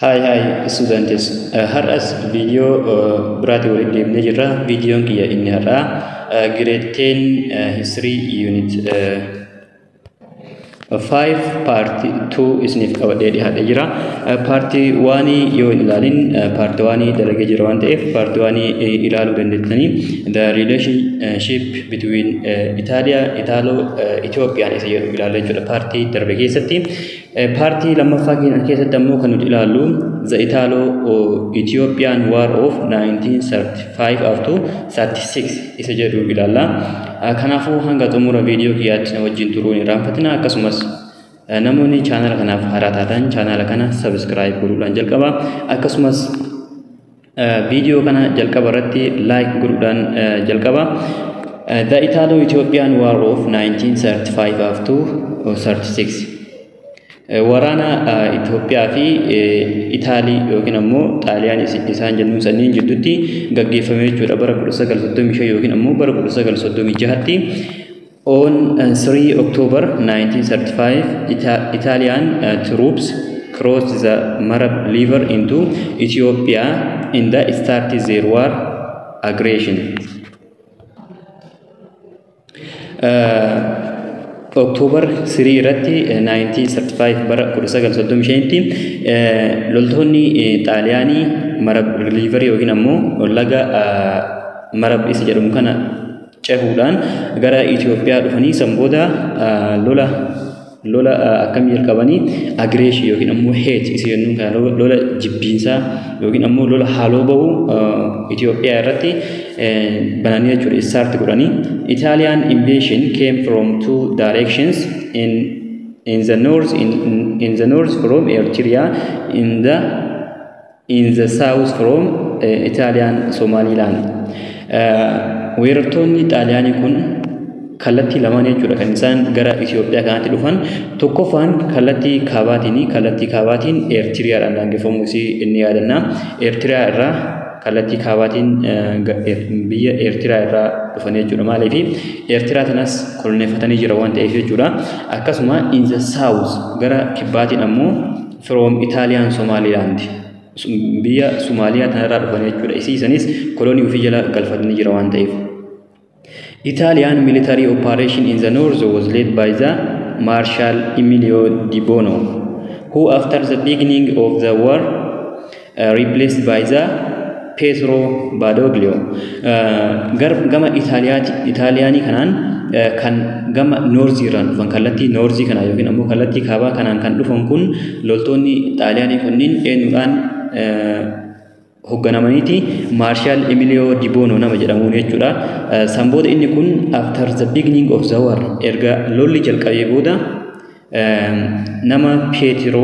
Hi hi students, har'as viidiyoo biraatii waliin deemnee jirra. Viidiyoon kiyya inni har'aa grade 10 history unit 5 part 2 isiniif qabadhee dhiyaatee jira. Part 1 yoo hin ilaalin, part 1 dalagee jira waan ta'eef part 1 ilaaluu dandeettanii, the relationship between Italia, Italo Ethiopian isa jedhu ilaalla jechuudha partii darbe keessatti. Partii lammaffaa keessatti ammoo kan nuti ilaallu the Italo Ethiopian War of 1935 up to 36 isa jedhu ilaalla. Kanaafuu hanga xumura viidiyoo kiyyaatti na wajjin turuu hin irraanfatina. Akkasumas namoonni chaanala kanaaf haaraa taatan chaanala kana subscribe godhuudhaan jalqaba. Akkasumas viidiyoo kana jalqaba irratti like godhuudhaan jalqaba. The Italo-Ethiopian War of 1935 up to 36. Waraana Itoophiyaa fi Itaalii yookiin ammoo Xaaliyaan isaan jennuun sanniin jidduutti gaggeeffame jechuudha bara 1935 yookiin ammoo bara 1936tti. On 3 October 1935, Italian troops crossed the Marab River into Ethiopia in the start their war aggression. October 3 irratti 1935, bara 1935tti, loltoonni Xaaliyaanii Marab River yookiin ammoo laga Marab isa jedhamu kana cehuudhaan gara Itoophiyaa dhufanii, san booda lola akkamii jalqabanii, aggression yookiin ammoo hate isa jennuun kana, lola jibbiinsaa yookiin ammoo lola haaloo bahu Itoophiyaa irratti bananii jechuudha, start godhanii. Italian invasion came from two directions, in the north from Eritrea, in the south from Italian Somaliland. Weerartoonni Xaaliyaanii kun kallattii lamaan jechuudha kan isaan gara Itoophiyaa kanatti dhufan. Tokkoffaan kallattii kaabaatiin, kallattii kaabaatiin Eertiriyaadhaan daangeffamuu isii inni yaadanna. Eertiriyaa irraa kallattii kaabaatiin, biyya Eertiriyaa irraa dhufan jechuudha. Maaliif? Eertiriyaa tanas koloneeffatanii jira waan ta'eef jechuudha. Akkasuma in the south, gara kibbaatiin ammoo, from Italian Somaliland, biyya Somaaliyaa tanarraa dhufan jechuudha. Isiisanis kolonii ofii jala galfatanii jira waan ta'eef. Italian military operation in the north was led by the Marshal Emilio Di Bono, who after the beginning of the war replaced by the Pietro Badoglio. Gama Itaaliyaanii kanaan kan gama northii irraan dhufan, kallattii northii kana yookiin ammoo kallattii kaabaa kanaan kan dhufan kun, loltoonni Xaaliyaanii kunniin eenyudhaan hoogganamaniiti? Marshal Emilio Di Bono nama jedhamuun jechuudha. San booda inni kun after the beginning of the war, erga lolli jalqabee booda, nama Pietro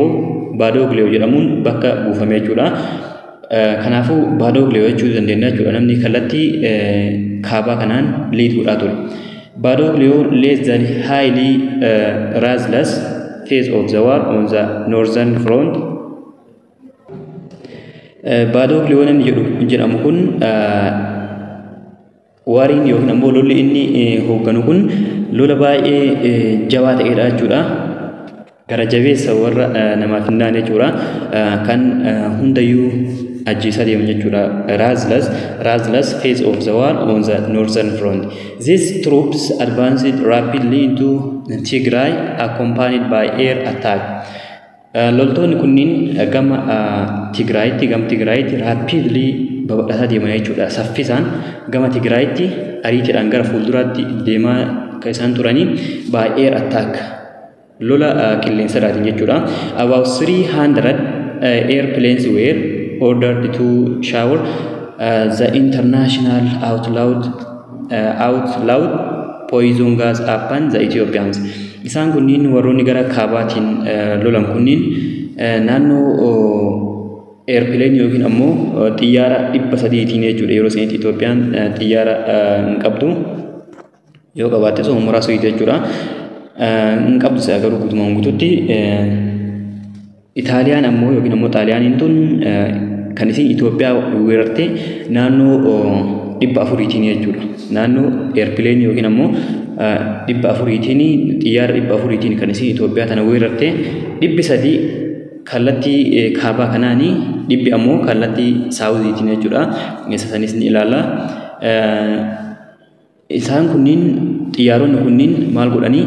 Badoglio jedhamuun bakka buufame jechuudha. Kanaafuu Badoglio jechuu dandeenya jechuudha namni kallattii kaabaa kanaan lead godhaa ture. Badoglio led the highly ruthless phase of the war on the northern front. Badoglio namni jedhamu kun wariin yookiin ammoo lolli inni hoogganu kun lola baay'ee jabaa ta'edha jechuudha. Gara jabeessa warra namaaf hin taane jechuudha. Kan hundayyuu ajjeesaa deeman jechuudha. Ruthless phase of the war on the northern front. These troops advanced rapidly into Tigray, accompanied by air attack. Loltoonni kunniin gama Tigraayitti rapidly babal'ataa deeman jechuudha. Saffisaan gama Tigraayitti ariitiidhaan gara fuulduraatti deemaa kan isaan turanii by air attack, lola qilleensarraatiin jechuudha. About 300 airplanes were ordered to shower the international outlawed poison gas upon the Ethiopians. Isaan kunniin, warroonni gara kaabaatiin lolan kunniin, naannoo airplane yookiin ammoo xiyyaara 300tiin jechuudha. Yeroo sanitti Itoophiyaan xiyyaara hin qabdu, yoo qabaatte osoo muraasa jechuudha. Hin qabdu si'a garuu guutumaan guututti. Itaaliyaan ammoo yookiin ammoo Xaaliyaaniin tun kan isin Itoophiyaa weerarte naannoo 400tiin jechuudha. Naannoo airplane yookiin ammoo 400tiin, xiyyaara 400tiin kan isin Itoophiyaa tana weerarte. 300 Kallattii kaabaa kanaanii, 100 ammoo kallattii southiitiin jechuudha. Isa sanis ni ilaalla. Isaan kunniin, xiyyaaronni kunniin maal godhanii,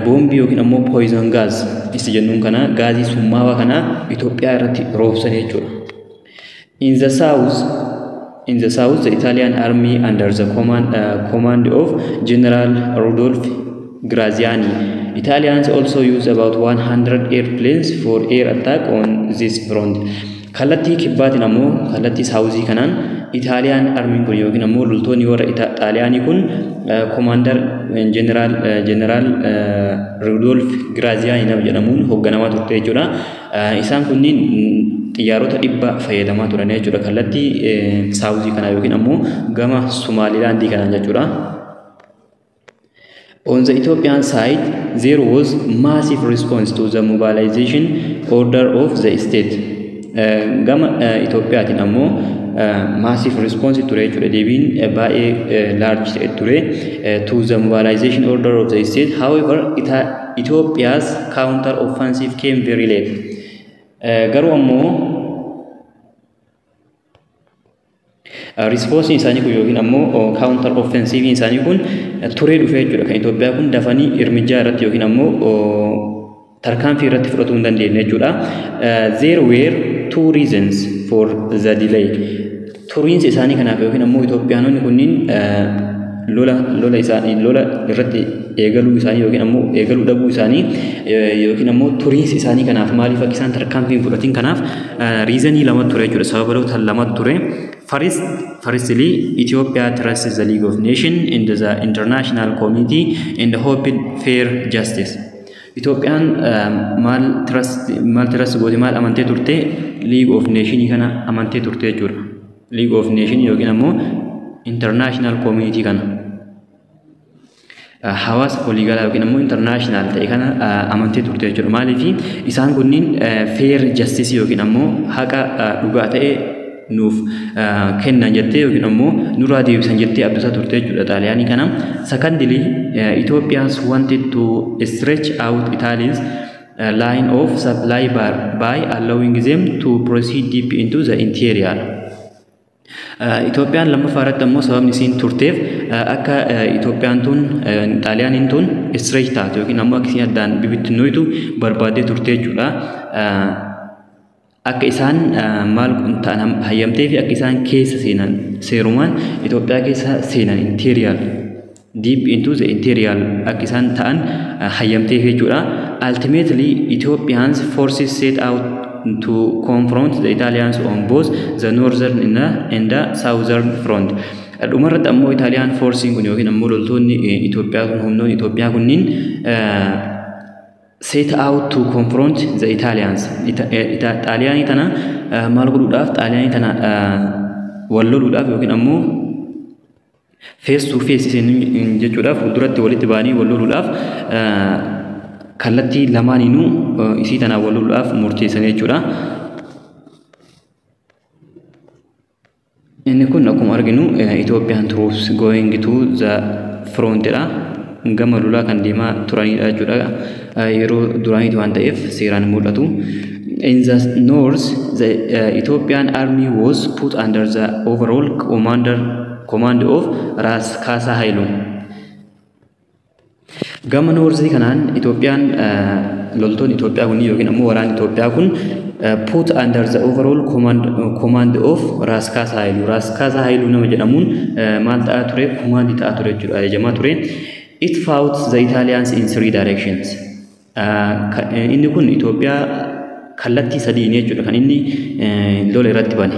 boombii yookiin ammoo poison gas isa jennuun kana, gaazii summaawaa kana Itoophiyaa irratti roobsan jechuudha. In the south, the Italian army under the command of General Rudolf Graziani. Italians also used about 100 airplanes for air attack on this front. Kallattii kibbaatiin ammoo, kallattii southii kanaan, Itaaliyaan armyiin kun yookiin ammoo loltoonni warra Xaaliyaanii kun commander General Rudolf Graziani nama jedhamuun hoogganamaa turte jechuudha. Isaan kunniin xiyyaarota 100 fayyadamaa turan jechuudha, kallattii southii kanaa yookiin ammoo gama Sumaalilaandii kanaan jechuudha. On the Ethiopian side, there was massive response to the mobilization order of the state. Gama Itoophiyaatiin ammoo massive response ture jechuudha. Deebiin baay'ee large ta'e ture to the mobilization order of the state. However, Ethiopia's counter offensive came very late. Garuu ammoo responseiin isaanii kun yookiin ammoo counter offensiveiin isaanii kun turee dhufee jechuudha. Kan Itoophiyaa kun dafanii irmijaa irratti yookiin ammoo tarkaanfii irratti fudhatuu hin dandeenye jechuudha. There were two reasons for the delay. Turiinsi isaanii kanaaf yookiin ammoo Itoophiyaanonni kunniin lola isaanii, lola irratti eegaluu isaanii yookiin ammoo eegaluu dhabuu isaanii yookiin ammoo turiinsi isaanii kanaaf, maaliif akka isaan tarkaanfii hin fudhatin kanaaf reasonii lama ture jechuudha. Sababoota lama ture. Firstly, Ethiopia trusts the League of Nations and the international community and hoped fair justice. Itoophiyaan maal trust goote, maal amantee turte? League of Nations kana amantee turte jechuudha. League of Nations yookiin ammoo international community kana, hawaasa waliigalaa yookiin ammoo international ta'e kana amantee turte jechuudha. Maaliif? Isaan kunniin fair justice yookiin ammoo haqa dhugaa ta'e nuuf kennan jettee yookiin ammoo nurraa deebisan jettee abdataa turte jechuudha Xaaliyaanii kana. Secondly, Ethiopians wanted to stretch out Italy's line of supply by allowing them to proceed deep into the interior. Itoophiyaan lammaffaa irratti ammoo sababni isiin turteef akka Itoophiyaan tun, Xaaliyaaniin tun stretch taatu yookiin ammoo akka isiin addaan bibittinnoitu barbaaddee turte jechuudha. Akka isaan maal ta'an hayyamtee fi akka isaan keessa seenan, seerumaan Itoophiyaa keessa seenan, interior, deep into the interior akka isaan ta'an hayyamtee jechuudha. Ultimately, Ethiopians forces set out to confront the Italians on both the northern and the southern front. Dhumarratti ammoo Italian forceiin kun yookiin ammoo loltoonni Itoophiyaa kun, humnoonni Itoophiyaa kunniin set out to confront the Italians. Xaaliyaanii tana maal godhuudhaaf? Xaaliyaanii tana wal loluudhaaf yookiin ammoo face to face jechuudhaaf, fuulduratti walitti ba'anii wal loluudhaaf, kallattii lamaaniinuu isii tanaan wal loluudhaaf murteessan jechuudha. Inni kun akkuma arginu Ethiopian troops going to the front dha. Gama lolaa kan deemaa turanidha jechuudha. Yeroo duraaniiti waan ta'eef seeraan mul'atu. In the north, the Ethiopian army was put under the overall command of Ras Kasa Hailu. Gama northii kanaan Itoophiyaan, loltoonni Itoophiyaa kun yookiin ammoo waraanni Itoophiyaa kun put under the overall command of Ras Kasa Hailu. Ras Kasa Hailu nama jedhamuun maal ta'aa ture? Command ta'aa ture jechuudha. Ajajamaa ture. It fought the Italians in three directions. Inni kun Itoophiyaa kallattii sadiin jechuudha kan inni lola irratti bane.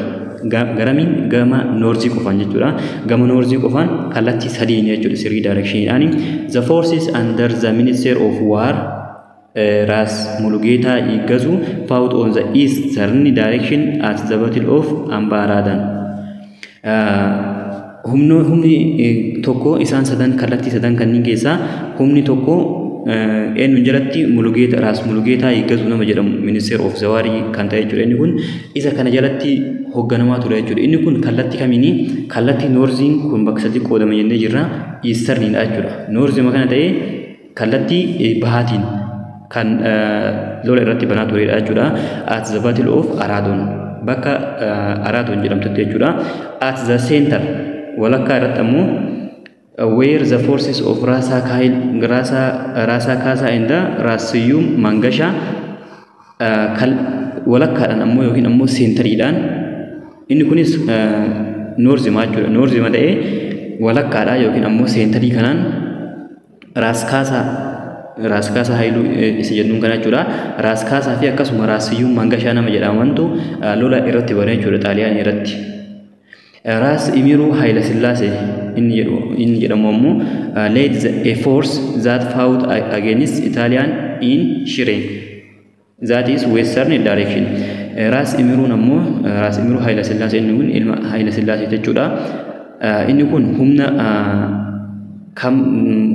Garamiin? Gama northii qofaan jechuudha. Gama northii qofaan kallattii sadiin jechuudha, three directioniidhaan. The forces under the Minister of War Ras Mulugeta Igazu fought on the eastern direction at the Battle of Ambaradan. Humni tokko, isaan sadan, kallattii sadan kanneen keessaa humni tokko eenyuun jalatti? Mulugeeta, Raas Mulugeetaa Yiggazuu nama jedhamu, Minister of the War kan ta'e jechuudha. Inni kun isa kana jalatti hoogganamaa ture jechuudha. Inni kun kallattii kamiini? Kallattii northiin kun bakka sadi qoodama jennee jirra. Easterniidha jechuudha. Northima kana ta'ee kallattii bahaatiin kan lola irratti banaa turedha jechuudha. At the Battle of Aradoon, bakka Aradoon jedhamtutti jechuudha. At the center, walakkaa irratti ammoo, where the forces of Rasa Kail, Rasa Kasa and the Ras Siyum Mangasha, walakkaadhaan ammoo yookiin ammoo centeriidhaan inni kunis northima jechuudha. Northima ta'ee walakkaadha yookiin ammoo centerii kanaan Raas Kaasaa, Raas Kaasaa Haayiluu isa jennuun kana jechuudha. Raas Kaasaa fi akkasuma Raas Siyyuum Mangashaa nama jedhamantu lola irratti bane jechuudha Xaaliyaanii irratti. Raas Imiruu Haayila Sillaasee inni jedhamu ammoo led a force that fought against Italian in Shire, that is western direction. Raas Imiruun ammoo, Raas Imiruu Haayila Sillaasee, inni kun ilma Haayila Sillaasee jechuudha. Inni kun humna kam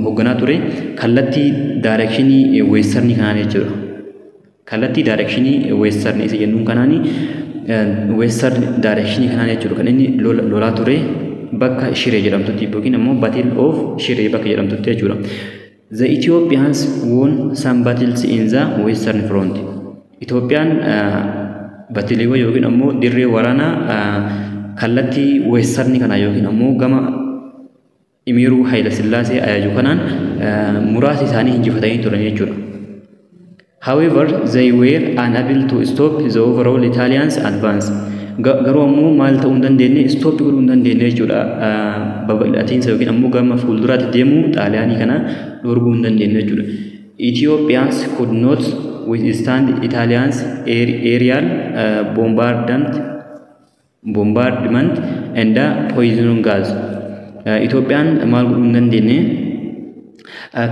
hoogganaa ture? Kallattii directionii westernii kanaan jechuudha. Kallattii directionii westernii isa jennuun kanaani, western directionii kanaan jechuudha kan inni lolaa ture bakka Shiree jedhamtutti yookiin ammoo Battle of Shiree bakka jedhamtutti jechuudha. The Ethiopians won some battles in the western front. Itoophiyaan battleiiwwan yookiin ammoo dirree waraanaa kallattii westernii kana yookiin ammoo gama Imiruu Haayila Sillaasee ajaju kanaan muraasa isaanii injifatanii turan jechuudha. However, they were unable to stop the overall Italians advance. Garuu ammoo maal ta'uu hin dandeenye? Stop godhuu hin dandeenye jechuudha. Babal'atiinsa yookiin ammoo gama fuulduraatti deemuu Xaaliyaanii kana dhorguu hin dandeenye jechuudha. Ethiopians could not withstand Italians aerial bombardment and poison gas. Itoophiyaan maal godhuu hin dandeenye?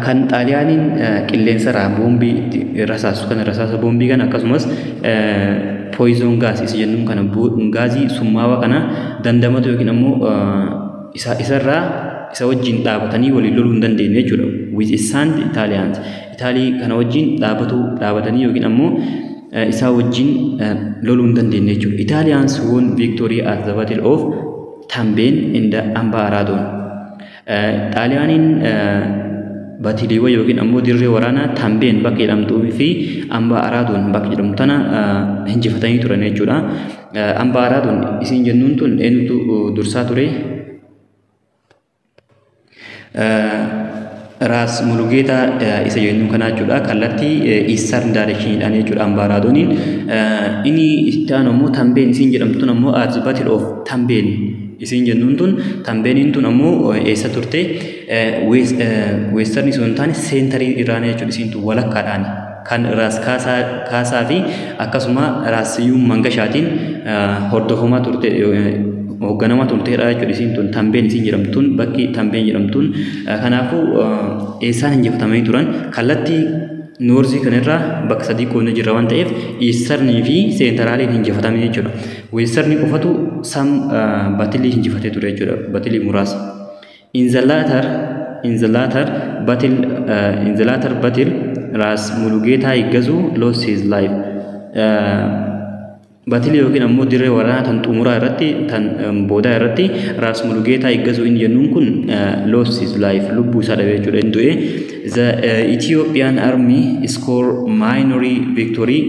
Kan Xaaliyaaniin qilleensarraa boombii itti rasaasu kana, rasaasa boombii kana, akkasumas poison gas isa jennuun kana, gaazii summaawaa kana dandamatu yookiin ammoo isarraa isa wajjin dhaabatanii waliin loluu hin dandeenye jechuudha. Withstand Italians. Itaalii kana wajjin dhaabatanii yookiin ammoo isaa wajjin loluu hin dandeenye jechuudha. Italians won victory at the Battle of Tambeen and Amba Aradon. Xaaliyaaniin battleiiwwan yookiin ammoo dirree waraanaa Tambeen bakka jedhamtuu fi Amba Araadoon bakka jedhamtu tana injifatanii turan jechuudha. Amba Araadoon isiin jennuun tun eenyutu dursaa ture? Raas Mulugeetaa isa jennuun kanaa jechuudha. Kallattii Eastern Directioniidhaan jechuudha Amba Araadooniin. Inni itti aanu ammoo Tambeen isiin jedhamtu tun ammoo, at Battle of Tambeen isiin jennuun tun, Tambeeniin tun ammoo eessa turte? Westernii sun hin taane centerii irraan jechuudha, isiin tun walakkaadhaan kan Raas Kaasaa fi akkasuma Raas Siyyuum Mangashaatiin hordofamaa turte, hoogganamaa turteedha jechuudha isiin tun, Tambeen isiin jedhamtuun, bakki Tambeen jedhamtuun. Kanaafuu eessaan injifatamanii turan? Kallattii northii kanarraa bakka sadii qoodnee jirra waan ta'eef easternii fi centraliin injifatame jechuudha. Westernii qofatu some battleii injifatee ture jechuudha, battleii muraasa. In the latter battle, Ras Mulugeta Iggazu lost his life. Battleii yookiin ammoo dirree waraanaa tan xumuraa irratti, tan boodaa irratti, Raas Mulugeetaa Iggazuu inni jennuun kun lost his life, lubbuu isaa dhabe jechuudha, inni du'e. The Ethiopian army score minor victory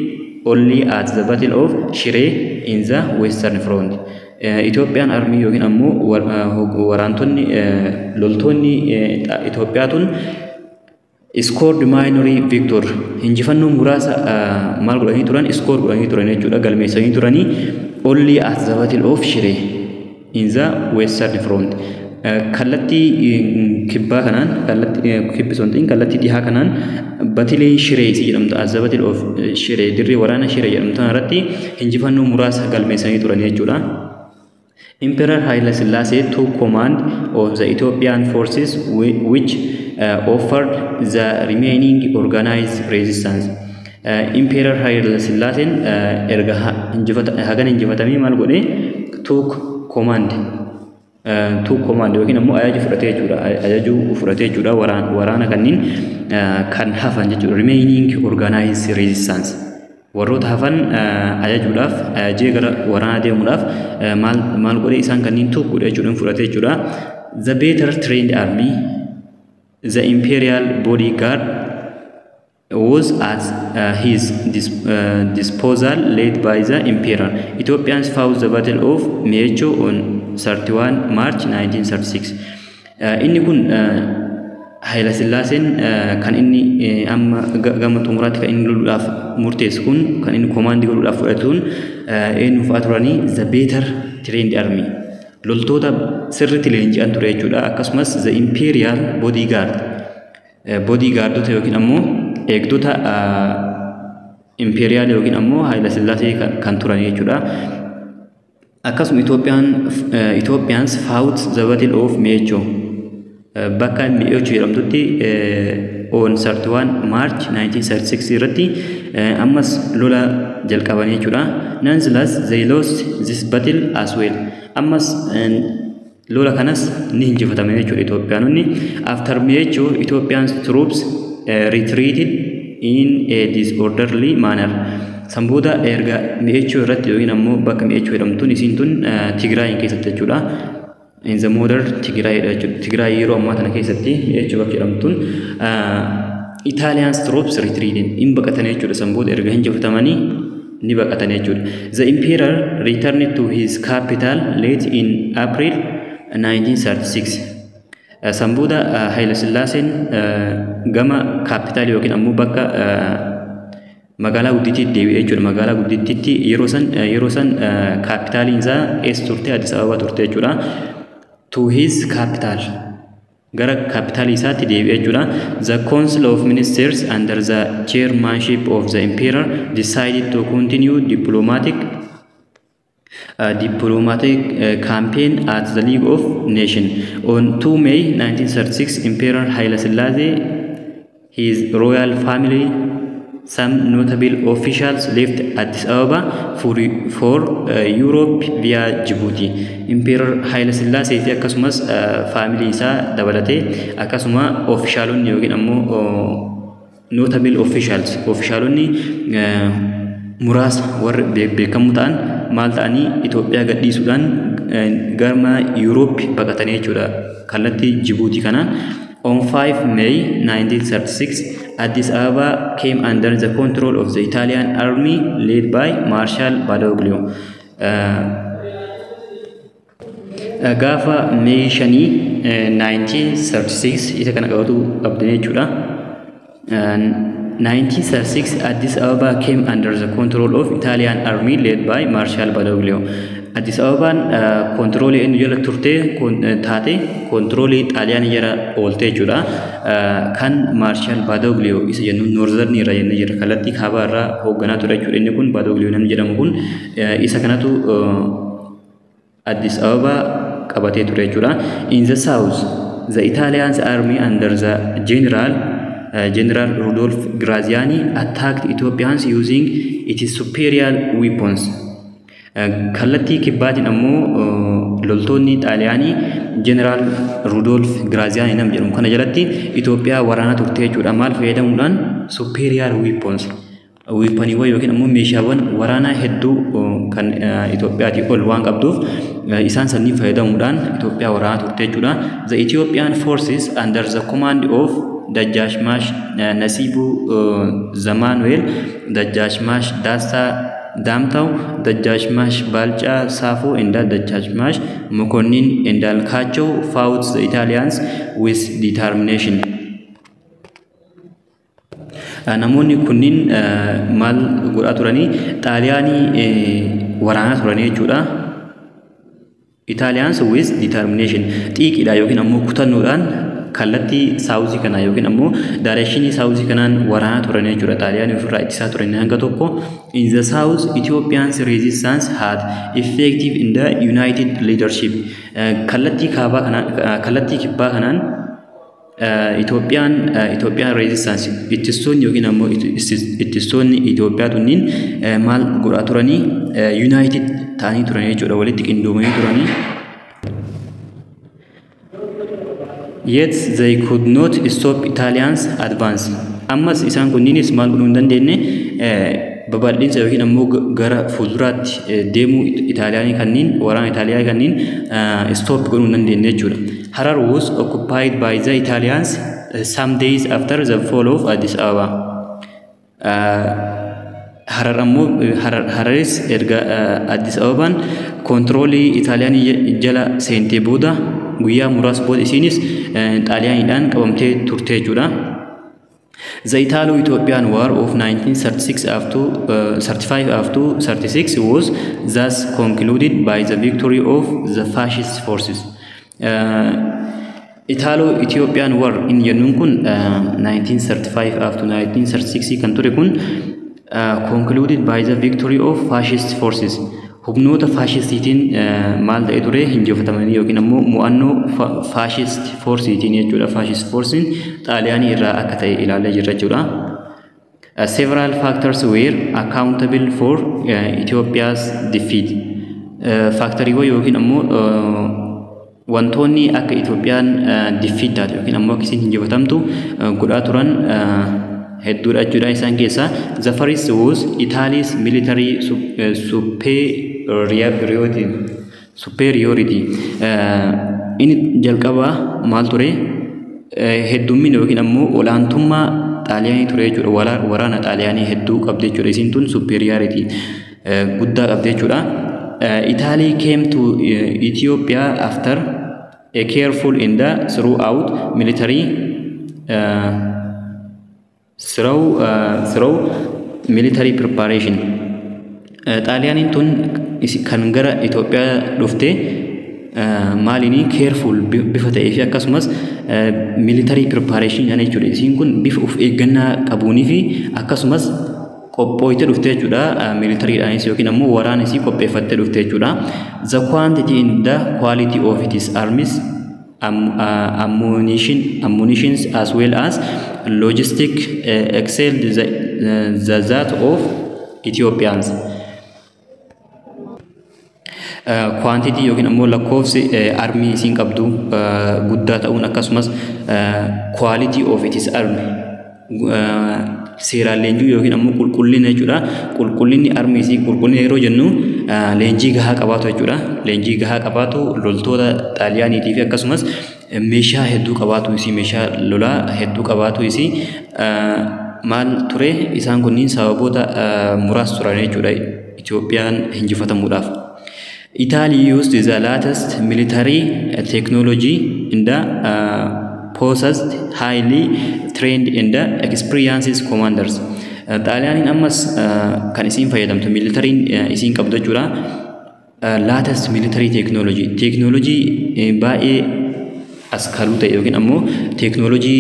only at the Battle of Shire in the western front. Itoophiyaan army yookiin ammoo waraantonni, loltoonni Itoophiyaa tun scored minor victory, injifannoo muraasa maal godhanii turan? Score godhanii turan jechuudha, galmeessanii turanii, only at the Battle of Shire in the western front. Kallattii kibbaa kanaan, kallattii kibbi sun ta'in, kallattii dhihaa kanaan battleii Shiree isii jedhamtu, at the Battle of Shire, dirree waraana Shiree jedhamtu irratti injifannoo muraasa galmeessanii turan jechuudha. Emperor Haile Selassie took command of the Ethiopian forces which offered the remaining organized resistance. Emperor Haile Selassie erga hagan injifatamee maal godhe? Took command yookiin ammoo ajaja fudhatee jechuudha. Ajajuu fudhatee jechuudha waraana kanneen kan hafan jechuudha. Remaining organized resistance. Warroota hafan ajajuudhaaf, ajajee gara waraanaa deemuudhaaf maal godhe? Isaan kanneen took godhe jechuudha, fudhatee jechuudha. The better trained army, the imperial bodyguard, was at his disposal led by the emperor. Ethiopians fought the Battle of Maychew on 31 March 1936. Inni kun Haayila Sillaaseen kan inni amma gama xumuraatti kan inni loluudhaaf murteessu kun, kan inni command godhuudhaaf fudhatuun eenyu fa'aa turanii? The better trained army, loltoota sirriitti leenji'an ture jechuudha. Akkasumas the imperial bodyguard, bodyguardota yookiin ammoo eegdota imperial yookiin ammoo Haayila Sillaasee kan turan jechuudha. Akkasuma Ethiopians fought the Battle of Maychew, bakka Maychew jedhamtutti on 31 March 1936 irratti ammas lola jalqaban jechuudha. Nonetheless, they lost this battle as well. Ammas lola kanas ni injifataman jechuudha Itoophiyaanonni. After Maychew, Ethiopian troops retreated in a disorderly manner. San booda erga Maychew irratti yookiin ammoo bakka Maychew jedhamtuun, isiin tun Tigraayin keessatti jechuudha. In the modern Tigray jechuudha. Tigraay yeroo ammaa tana keessatti Maychew bakka jedhamtuun Italians troops retreated in baqatan jechuudha. San booda erga injifatamanii ni baqatan jechuudha. The emperor returned to his capital late in April 1936. San booda Haayila Sillaaseen gama capital yookiin ammoo bakka magaalaa guddittiitti deebi'e jechuudha. Magaalaa guddittiitti yeroo san capitaliin isaa eessa turte? Addis Ababa turte jechuudha. To his capital, gara capitalii isaatti deebi'e jechuudha. The Council of Ministers under the chairmanship of the emperor decided to continue diplomatic campaign at the League of Nations. On 2 May 1936, Emperor Haile Selassie, his royal family, some notable officials left Addis Ababa for Europe via Djibouti. Emperor Haile Selassie fi akkasumas family isaa dabalatee, akkasuma officialonni yookiin ammoo notable officials, officialonni muraasa warri beekamoo ta'an maal ta'anii Itoophiyaa gadhiisuudhaan gara Yuuroop baqatanii jechuudha kallattii Jibuutii kanaan. On 5 May 1936, Addis Ababa came under the control of the Italian army led by Marshal Badoglio. Gaafa May 5 1936, isa kana qabatu qabdan jechuudha. 1936, Addis Ababa came under the control of Italian army led by Marshal Badoglio. Addis Ababaan controlii inni jala turte taate, controlii Xaaliyaanii jala oolte jechuudha. Kan Marshal Badoglio isa jennuun northern irra jennee jira. Kallattii kaabaa irraa hoogganaa ture jechuudha. Inni kun Badoglio namni jedhamu kun isa kanatu Addis Ababa qabatee ture jechuudha. In the south, the Italian army under the General Rudolf Graziani attacked Ethiopians using its superior weapons. Kallattii kibbaatiin ammoo loltoonni Xaaliyaanii General Rudolf Graziani nam jedhamu kana jalatti Itoophiyaa waraanaa turte jechuudha. Maal fayyadamuudhaan? Superior weapons. Weaponiiwwan yookiin ammoo meeshaawwan waraanaa hedduu kan Itoophiyaatii ol waan qabduuf isaan sanniin fayyadamuudhaan Itoophiyaa waraanaa turte jechuudha. The Ethiopian forces under the command of Dajjashmash Nasibu Zamanuel, Dajjashmash Dasta Damtaw, Dajjashmash Balcha Safo and Dajjashmash Mokonnin Endalkacho fought the Italians with determination. Namoonni kunniin maal godhaa turanii? Xaaliyaanii waraanaa turanii jechuudha. Italians with determination, xiiqiidha yookiin ammoo kutannoodhaan kallattii southii kanaa yookiin ammoo directionii southii kanaan waraanaa turan jechuudha. Xaaliyaanii ofirraa ittisaa turan hanga tokko. In the south, Ethiopians resistance had effective in the united leadership. Kallattii kaabaa kanaan, kallattii kibbaa kanaan Itoophiyaan resistance, ittistoonni yookiin ammoo ittistoonni Itoophiyaa tunniin maal godhaa turanii? United ta'anii turan jechuudha, walitti qindoomanii turanii. Yet they could not stop Italians advance. Ammas isaan kunniinis maal godhuu hin dandeenye? Babal'insa yookiin ammoo gara fuulduraatti deemuu Itaaliyaanii kanneen, waraana Itaaliyaa kanneen stop godhuu hin dandeenye jechuudha. Harar was occupied by the Italians some days after the fall of Addis Ababa. Harar ammoo Hararis erga Addis Ababaan controlii Itaaliyaanii jala seentee booda guyyaa muraasa booda isiinis Xaaliyaaniidhaan qabamtee turte jechuudha. The Italo-Ethiopian War of 1936 up to 35 up to 36 was thus concluded by the victory of the fascist forces. Italo-Ethiopian War in jennuun kun 1935 up to 1936 kan ture kun concluded by the victory of fascist forces. Humnoota faashistiitiin maal ta'e ture? Hinjifatamanii yookiin ammoo mo'annoo fascist forceiitiin jechuudha. Fascist forceiin Xaaliyaanii irraa akka ta'e ilaallee jirra jechuudha. Several factors were accountable for Ethiopia's defeat. Factoriiwwan yookiin ammoo wantoonni akka Itoophiyaan defeat taate yookiin ammoo akka isiin hinjifatamtu godhaa turan hedduudha jechuudha. Isaan keessaa the first was Italy's military superiority. Inni jalqabaa maal ture? Heddummina yookiin ammoo olaantummaa Xaaliyaanii ture jechuudha. Waraana Xaaliyaanii hedduu qabdi jechuudha. Isiin tun superiority guddaa qabdi jechuudha. Italy came to Ethiopia after a careful in the throughout military through military preparation. Xaaliyaaniin tun kan gara Itoophiyaa dhufte maaliini? Careful bifa ta'ee fi akkasumas military preparation jechuudha. Isiin kun bifa of eeggannaa qabuunii fi akkasumas qophooyte dhufte jechuudha. Militarydhaanis yookiin ammoo waraana isii qopheeffattee dhufte jechuudha. The quantity and the quality of its armies, ammunitions as well as logistic excelled the that of Ethiopians. Quantity yookiin ammoo lakkoofsi army isiin qabdu guddaa ta'uun, akkasumas quality of its army, seeraan leenjii yookiin ammoo qulqullina jechuudha. Qulqullinni army isii, qulqullina yeroo jennu leenjii gahaa qabaatu jechuudha. Leenjii gahaa qabaatu loltoota Xaaliyaaniitii fi akkasumas meeshaa hedduu qabaatu isii, meeshaa lolaa hedduu qabaatu isii maal ture? Isaan kunniin sababoota muraasa turan jechuudha Itoophiyaan injifatamuudhaaf. Italy used the latest military technology in the possessed highly trained and experienced commanders. Xaaliyaaniin ammas kan isiin fayyadamtu militaryn isiin qabdu jechuudha. Latest military technology, technology baay'ee askaluu ta'e yookiin ammoo technology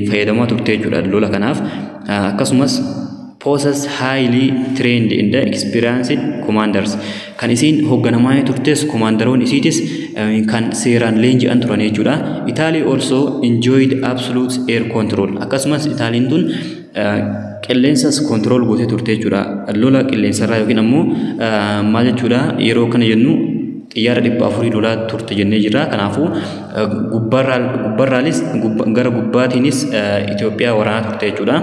fayyadamaa turte jechuudha lola kanaaf. Akkasumas possess highly trained and experienced commanders, kan isiin hoogganamaa turtes commanderoon isiitis kan seeraan leenji'an turan jechuudha. Italy also enjoyed absolute air control. Akkasumas Itaaliin tun qilleensas control gootee turte jechuudha. Lola qilleensarraa yookiin ammoo maal jechuudha? Yeroo kana jennu xiyyaara 400 lolaa turte jennee jirra. Kanaafuu gubbarraanis gara gubbaatiinis Itoophiyaa waraanaa turte jechuudha.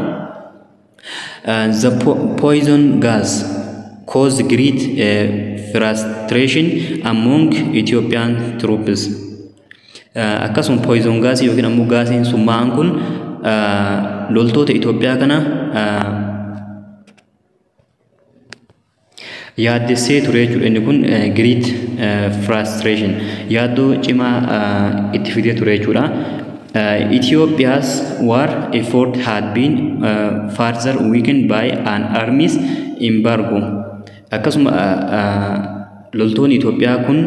The poison gas caused great frustration among Ethiopian troops. Akkasuma poison gas yookiin ammoo gaasiin summaa'aan kun loltoota Itoophiyaa kana yaaddessee ture jechuudha. Inni kun great frustration, yaaddoo cimaa itti fidee ture jechuudha. Ethiopia's war effort had been further weakened by an arms embargo. Akkasuma loltoonni Itoophiyaa kun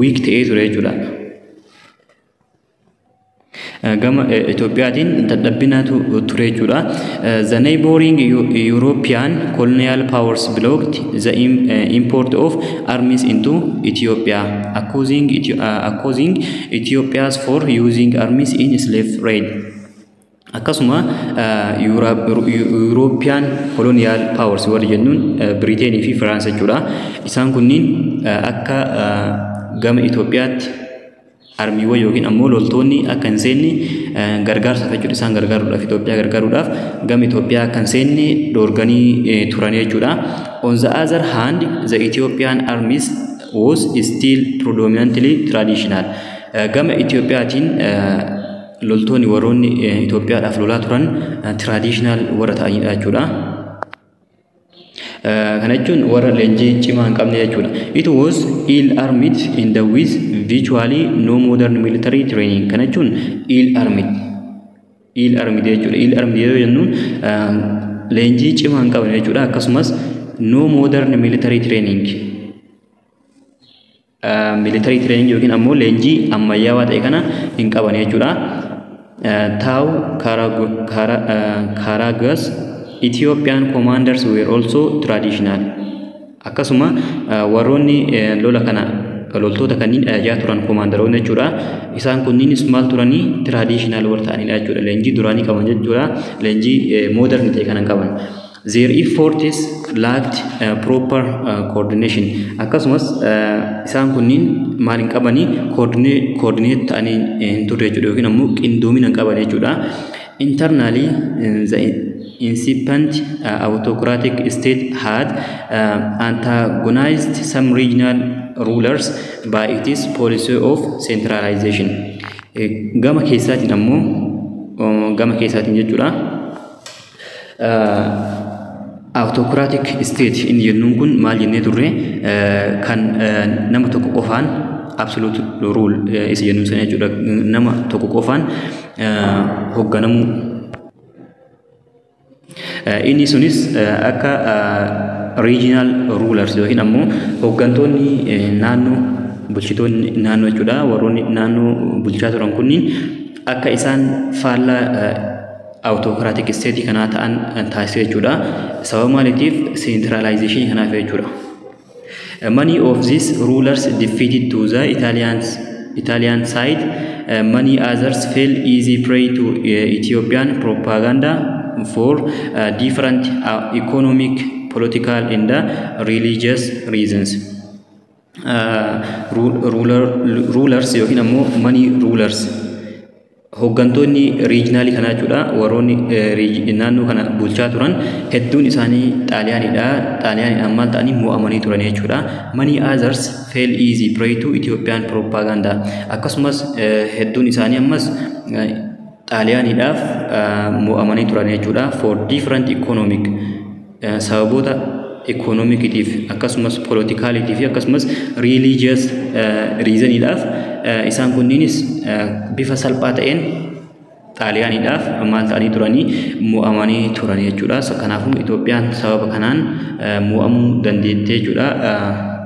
weak ta'ee ture jechuudha. Gama Itoophiyaatiin dadhabbinaatu ture jechuudha. The neighboring European colonial powers blocked the import of arms into Ethiopia, accusing Ethiopians for using arms in slave trade. Akkasuma European colonial powers warri jennuun Biriteenii fi Firaans jechuudha. Isaan kunniin akka gama Itoophiyaatti armywwan yookiin ammoo loltoonni akka hin seenne gargaarsaaf jechuudha. Isaan gargaaruudhaaf, Itoophiyaa gargaaruudhaaf gama Itoophiyaa akka hin seenne dhoorganii turan jechuudha. On the other hand, the Ethiopian armies was still predominantly traditional. Gama Itoophiyaatiin Loltoonni warroonni Itoophiyaadhaaf lolaa turan traditional warra ta'anidha jechuudha. Kana jechuun warra leenjii cimaa hin qabne jechuudha. It was ill armed in the with virtually no modern military training. Kana jechuun ill armed. Ill armed jechuudha. Ill armed yeroo jennuun leenjii cimaa hin qabne jechuudha. Akkasumas no modern military training. Military training yookiin ammoo leenjii ammayyaawaa ta'e kana hin qaban jechuudha. Though courageous Ethiopian commanders were also traditional. Akkasuma warroonni lola kana loltoota kanneen ajajaa turan, commanderoonni jechuudha. Isaan kunniinis maal turanii? Traditional warra ta'anidha jechuudha. Leenjii duraanii qaban jechuudha. Leenjii modern ta'e kana qaban. Their efforts lacked proper coordination. Akkasumas isaan kunniin maal hin qabanii? Coordinate ta'anii hin turre jechuudha, yookiin ammoo qindoomina hin qaban jechuudha. Internally, the incipient autocratic state had antagonized some regional rulers by its policy of centralization. Gama keessaatiin ammoo, gama keessaatiin jechuudha. Autocratic state inni jennuun kun maal jennee turre? Kan nama tokko qofaan absolute rule isa jennuun sana jechuudha. Nama tokko qofaan hoogganamuu. Inni sunis akka regional rulers yookiin ammoo hooggantoonni naannoo, bulchitoonni naannoo jechuudha, warroonni naannoo bulchaa turan kunniin akka isaan faallaa autocratic state kanaa ta'an taasise jechuudha. Sababa maaliitiif? Centralization kanaaf jechuudha. Many of these rulers defected to the Italian side. Many others fell easy prey to Ethiopian propaganda for different economic, political and religious reasons. Rulers yookiin ammoo many rulers, hooggantoonni regionalii kanaa jechuudha, warroonni naannoo kana bulchaa turan hedduun isaanii Xaaliyaanidha. Xaaliyaanidhaan maal ta'anii? Mo'amanii turan jechuudha. Many others fell easy prey to Ethiopian propaganda. Akkasumas hedduun isaanii ammas Xaaliyaaniidhaaf mo'amanii turan jechuudha. For different economic, sababoota economiciitiif, akkasumas politicaliitii fi akkasumas religious reasoniidhaaf isaan kunniinis bifa salphaa ta'een Xaaliyaaniidhaaf maal ta'anii turanii? Mo'amanii turan jechuudha. Kanaafuu Itoophiyaan sababa kanaan mo'amuu dandeettee jechuudha.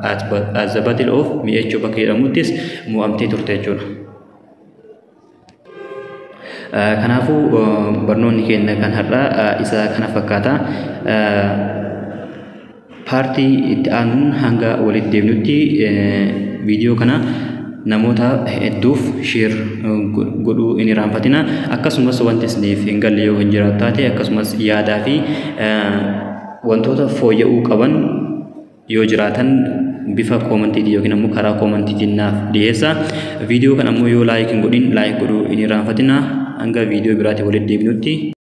At the Battle of Mi'eechoo bakka jedhamuttis mo'amtee turte jechuudha. Kanaafuu barnoonni keenya kan har'aa isa kana fakkaata. Partii itti aanuun hanga walitti deemnutti viidiyoo kana namoota hedduuf share godhuu hin irraanfatina. Akkasumas wanti isiniif hin galle yoo hin jiraatu taate, akkasumas yaadaa fi wantoota fooyya'uu qaban yoo jiraatan bifa commentiitiin yookiin ammoo karaa commentiitiin naaf dhiyeessa. Viidiyoo kana ammoo yoo like hin godhin like godhuu hin irraanfatina. Hanga viidiyoo biraatiin walitti deebinutti.